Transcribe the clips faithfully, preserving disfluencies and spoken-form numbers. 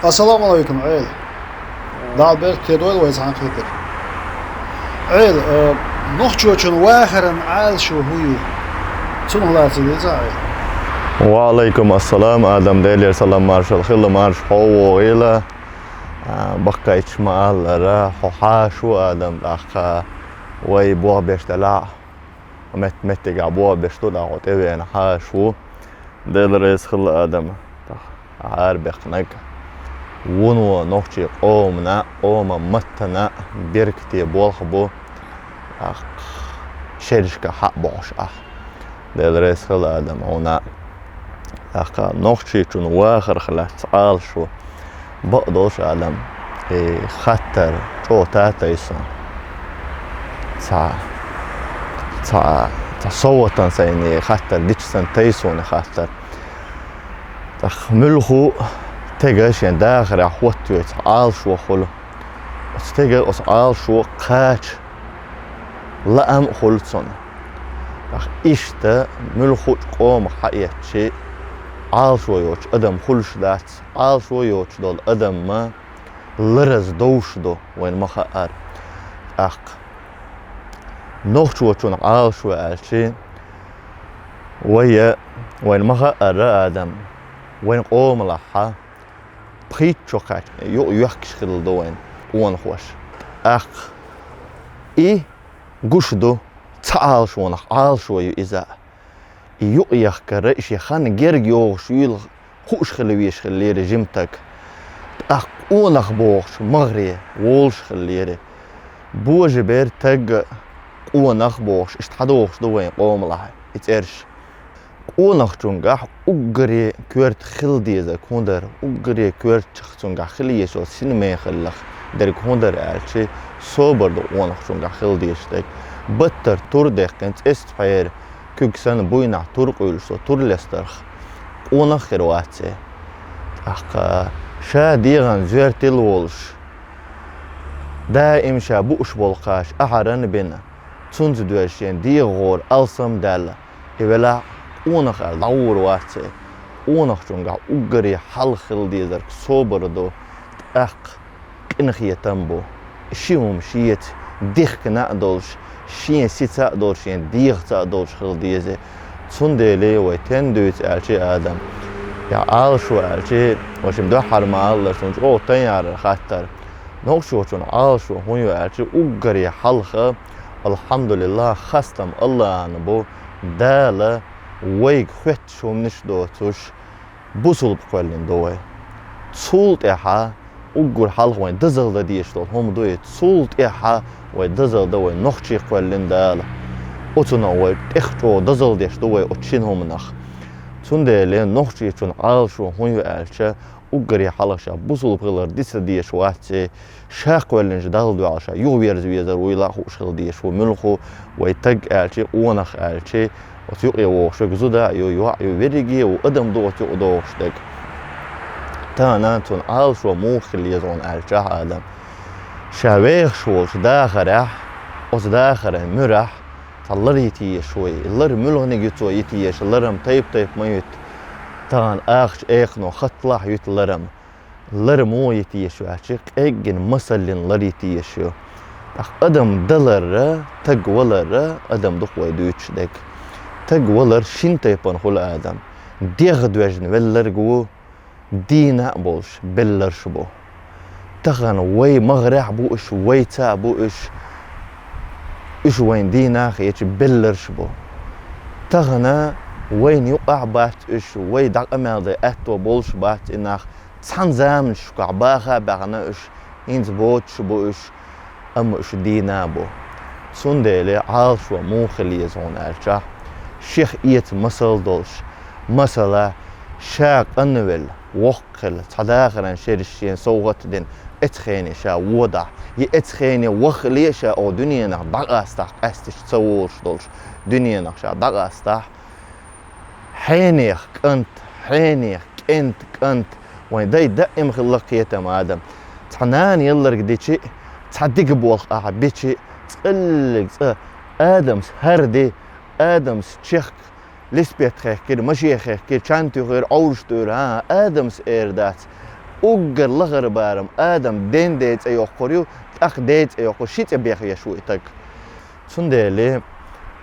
Ассаламу алайкум, Ӏела. Дала беркате дойла вай цхьаьнакхетар. Ӏела, э, нохчочун вахаран Ӏалашо хӀун ю? Цунах лаьцна дийцахьа, Ӏела. Ва алайкум ассалам, Адам, Делера салам маршалла хилла, марша хьо вогӀийла. А, баккхийча ма аллара, хьо хьаша ву, Адам, тӀаккха вай бохбеш далахь, мет-, меттигахь бохбеш ду, тӀаккха хьо тӀевеана хьаша ву. Дела реза хилла, Адам, тӀаккха хьарбаьккхинарг. Вуно нохчий къомана, къоман маттана беркате болх бу, тӀаккха шерашка хьа а бохьуш ахь. Дела реза хилла, Адам, хьуна. ТӀаккха нохчочун вахарх лаьцна Ӏалашо бакъдолуш, Адам, и хаттар чӀогӀа татай сона. Цхьа, цхьа, цхьа совгӀатан сайна и хаттар дича санна тай сона и хаттар. ТӀаккха муьлхха а стеган шен дахарехь хӀоттайо цхьа Ӏалашо хуьлу. Оцу стеган оцу Ӏалашо кхача лаам а хуьлу цунна. ТӀаккха иштта муьлххачу къомах хьаэцча, Ӏалашо йоцуш адам хуьлуш дац, Ӏалашо йоцуш долу адам ма лараз довш ду, вайна ма хаъара. ТӀаккха нохчочунах Ӏалашо аьлча, вай, вайна ма хаъара, Адам, вайн къомалахьа пхийтта шо кхаьчна юкъа йоьхкуш хилла ду вайн къонахоша. ТӀаккха и гуш ду, цхьа Ӏалашонах Ӏалашо ю иза. И юкъа яхкара, и шен хан герга йогӀуш юйла хууш хила везаш хиллера жима стаг. ТӀаккха къонах бохуш магӀаре волуш хиллера. Божа бер, стаг, къонах бохуш, иштта хьадогӀуш ду вайн къомалахь и цӀераш. Къонахчунгахь уггаре коьрта хила дезарг хӀун дара, уггаре коьртачух цуьнгахь хила езаш йолу синмехаллах дерг хӀун дара аьлча, собар ду къонахчунгахь хила дезаш дерг. Баттара тур даьккхина, цӀеста пхьера, куьг санна буйнахь тур къуьйлуш, цо тур лестарх къонах хир вац и. ТӀаккха ша дегӀан зоьртил волуш, даим ша бууш болу кхаша ахьаран бина, цуьнца доьжна шен дегӀан гӀора алсам а даьлла, и велахь а къонах аьлла дӀагӀур вац и. Къонахчунгахь уггаре хьалха хила дезарг собар ду, тӀаккха къинхетам бу. Ши хӀума шеца дихкина а долуш, шен сица а долуш, шен дегӀаца а долуш хила деза. Цундела вай стенна дуьйцу аьлча, Адам, я Ӏалашо аьлча, вайшимма дуьххьара ма-аллара, суна чӀогӀа тайна яра хаттар. Нохчочун Ӏалашо хӀун ю аьлча, уггаре хьалха, алхьамдулиллахӀ, хастам Аллахьана бу, Дала вайга хоьттуш хӀуманаш доцуш, бусулба кхоьллина ду вай. Цул тӀаьхьа уггар хьалха вайн дозалла дан дезаш долу хӀума ду и, цул тӀаьхьа вай дозалла дан вай нохчий кхоьллина Дала. Оцунах вай тӀех чӀогӀа дозалла деш ду вай оцу шина хӀуманах. Цундела нохчочун Ӏалашо хӀун ю аьлча, уггаре хьалха ша бусулба хилар диц дезаш вац и, ша кхоьллинчу Далла дуьхьал ша юхаверза везар вуйла а хууш хила дезаш ву муьлхха вай стаг аьлча, къонах аьлча, оцу юкъе вогӀуш верг зуда а ю, йоӀ а ю, верриге а ву, адам ду оцу юкъа догӀуш дерг. Тахана цунна Ӏалашо муха хила еза хьуна аьлча, Адам, ша вехаш волчу дахарехь, оцу дахаран муьрехь цхьа лар йита езаш ву и. Лар муьлханиг ю цо йита езаш, ларам тайп-тайпа ма юьту. Тахана ахча экхано хатта лахь юьту ларам. Лар муха йита езаш ю аьлча, къеггина масаллин лар йита езаш ю. ТӀаккха адам даларра, стаг валарра, адам ду-кх вай дуьйцуш дерг. Стаг валар шина тайпана хуьлу, Адам. ДегӀ доьжна велларг ву, дийна а болуш, белларш бу. Тахана вай магӀарехь а бу уьш, вайца а бу уьш, уьш вайн дийна а хеташ белларш бу. Тахана вайна юкъахь а бац уьш, вай дӀакъамел дан аьтто болуш а бац и нах, цхьана заманашкахь баха а баьхна уьш, хӀинца боцуш а бу уьш, амма уьш дийна а бу. Цундела Ӏалашо муха хила еза хьуна аьлча, шех эца масал долуш, масала, ша къанвелла, воккха хилла, цхьа дахаран шераш шена совгӀат а дина, эцу хене ша водахь, я эцу хене вахале а ша оха дуьненах дӀакъастахь, къаьсташ ца волуш долуш дуьненах ша дӀакъастахь, хьенех кӀант, хьенех кӀентан кӀант, вайн дай даим хилла кхетам, Адам. Цхьа нана ялларг дичи, цхьа дика болх ахь бичи, цкъаллиг цкъа Адамс хӀара де, Адамс чехка лиспет хехкира, маше хехкира, чан туьйхира, Ӏовраш туьйра, хӀан, Адамс эр дац. уггар лахара барам адам ден ден цӀе йоккхур ю, тӀаккха ден цӀе йоккхур, ши цӀе беха еш ву и таг. Цундела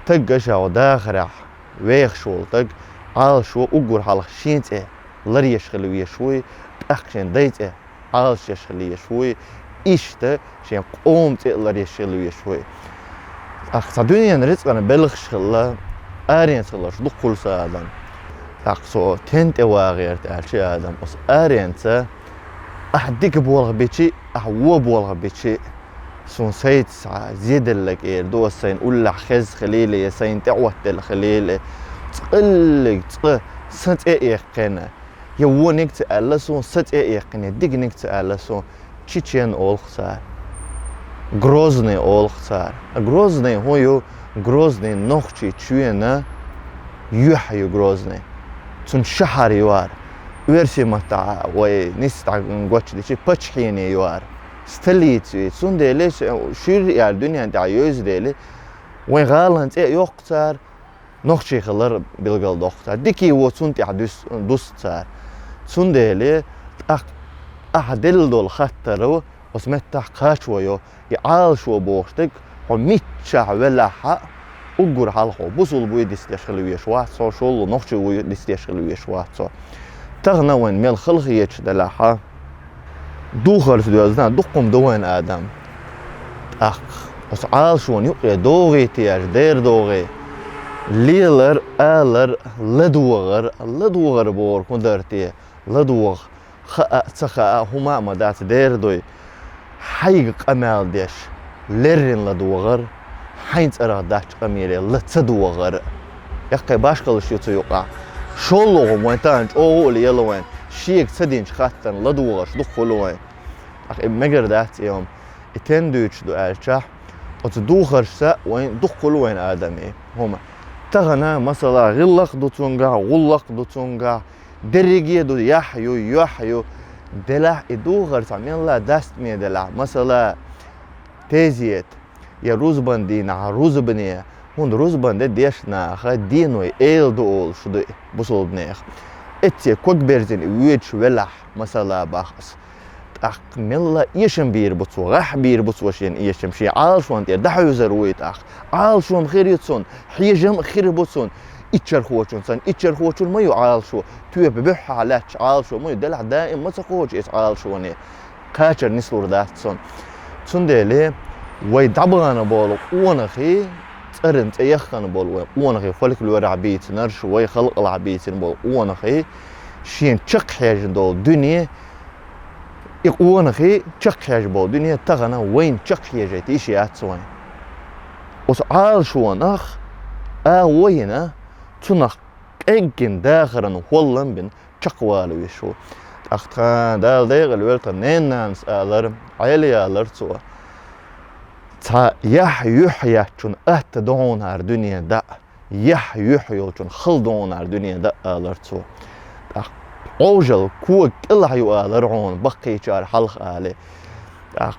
тагга ша дахарехь вехаш волу таг Ӏалашо уггар хьалха шен цӀе ларъеш хила веш вуй, тӀаккха шен ден цӀе Ӏалашъеш хила веш вуй, иштта шен къоман цӀе а ларъеш хила веш вуй. ТӀаккха цхьа дуьненан рицкъана белхаш хилла, аренца хиларш дуккхула сан адам. ТӀаккха со тен тӀе вагӀерта аьлча адам, оцу аренца ахь дика болх бичи, ахь вон болх бичи, суна сайца схьа зеделлаг эр ду, аса сайн уллехь хеза хилийла, я сайн тӀеӀоттаделла хилийла, цкъа а цкъа сан цӀе а эккхина, я вониг ца аьлла суна, сан цӀе а эккхина, я диканиг ца аьлла суна, чечен олу-кх цара. Грозный олу-кх цара. Грозный хӀун ю? Грозный нохчий чоьнан юьхь ю Грозный. Цуьнан шахьар ю хӀара. Оьрсийн маттахь вай нийса гочдичи паччахьене ю хӀара. Столица ю. Цундела шуьйра яьлла дуьнен тӀехь йовза дели, вайн гӀалин цӀе а йоккху цара, нохчий хилар билгалдоккху цара. Дикий вон цунна тӀехь дуьс-, дуссу цара. Цундела тӀаккха ахь делла долу хаттар ву, оцу меттахь кхачо йо, и Ӏалашо бохуш дерг, хьо миччахь велахь а, уггар хьалха хьо бусулба вуй дицдеш хила веш вац хьо, шолгӀа нохчи вуй дицдеш хила веш вац хьо. Тахана вайн мел халахеташ делахь а, духарца доьзна дуккха ма ду вайн адам. ТӀаккха оцу Ӏалашонна юкъе догӀий те аьлча, дера догӀий. Лелар, алар, ладогӀар, ладогӀар бохург хӀун дара те? ЛадогӀа, хаа а, ца хаа а, хӀума а ма дац, дера дуй. Хьайга къамел деш, леррина ладогӀар, хьайн цӀарах дачу къамеле ла ца догӀар. Яккхий башхаллаш ю цу юкъахь. ШолгӀа вайн тахана чӀогӀа а лела вайн, шега ца динчу хаттарна ладогӀарш дуккха хуьлу вайн. Ах, и мегар дац и хӀума. И тен дуьйцуш ду аьлчахь, оцу духаршца вайн дуккха хуьлу вайн адамийн хӀума. Тахана, масала, гӀиллакх ду цуьнгахь, гӀуллакх ду цуьнгахь, дерриге а ду, яхь ю, юьхь ю. Делахь и духар цхьа мелла дастаме делахь, масала, тезет, я рузбан дийнахь рузбане, хӀунда рузбан де дешна наха деной эла ду олуш ду и бусулбанех. Эцце ког берзина и воьдуш велахь, масала, бах ас. ТӀаккха мелла эшам бийр бу цо, гӀахь бийр бу цо шен эшам, шен Ӏалашонна тӀера дӀахьуьйзур вуй тӀаккха. Ӏалашо-м хир ю цунна, хьежам а хир бу цунна. Иччархочун санна, иччархочун ма ю Ӏалашо, тоьпа буьххьехь лаьтташ Ӏалашо ма ю, делахь даим ма ца кхочу иза Ӏалашоне. Кхачар нислур дац цунна. Цундела вай дӀабахана болу къонахий, цӀаран цӀе яххана болу вай къонахий, фольклорехь бийцинарш, вай халкъалахь бийцина болу къонахий, шена чекххьежна долу дуьне, и къонахий чекххьежна болу дуьне тахана вайна чекххьежийта йиш яц вайн. Оцу Ӏалашонах агӀо йина, цунах къеггина дахаран хӀоллам бина, чекхвала веш ву. ТӀаккха тхан Дала декъала велла тхан ненан нанас алара, Ӏела ялара цо. Цхьа яхь юьхь яьчун атта ду хьуна хӀара дуьне даа, яхь юьхь йолчун хала ду хьуна хӀара дуьне даа, алара цо. ТӀаккха Ӏожалла кога кӀелахь ю алара хьуна, баккхийчара хьалха али. ТӀаккха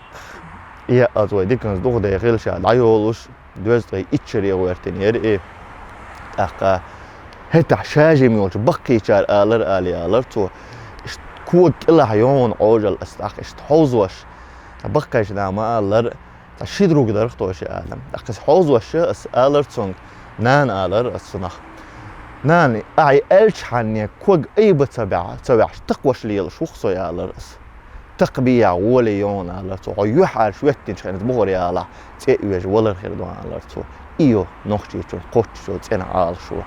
и яа аса вай диканца дукха дехийла ша дӀайолуш, доьзткъе итт шаре гӀоьртина яра и. ТӀаккха хӀетахь ша жима йолчу баккхийчара алар али алара цо. Иштта кога кӀелахь ю хьуна Ӏожалла ас тӀаккха иштта хьовзош. Баккхийчара ма аллара, цхьа ши друг дара-кх тхо ши адам. ТӀаккха иза хьовзош ас алара цуьнга, нана, алара ас цунах. Нана, ахьа аьлча хьанне ког айба ца баьхьа, ца ваьхьаш, такхош лелаш ву-кх со, алара ас. Такхабехьа гӀоле ю хьуна, алара цо. Хьо юьхьӀаьржа хӀоьттинчу хенахь бухара ялахь, цӀе оьжа валар хир ду хьуна, алара цо. И ю нохчийчун кхоччуш йолу цӀена Ӏалашо.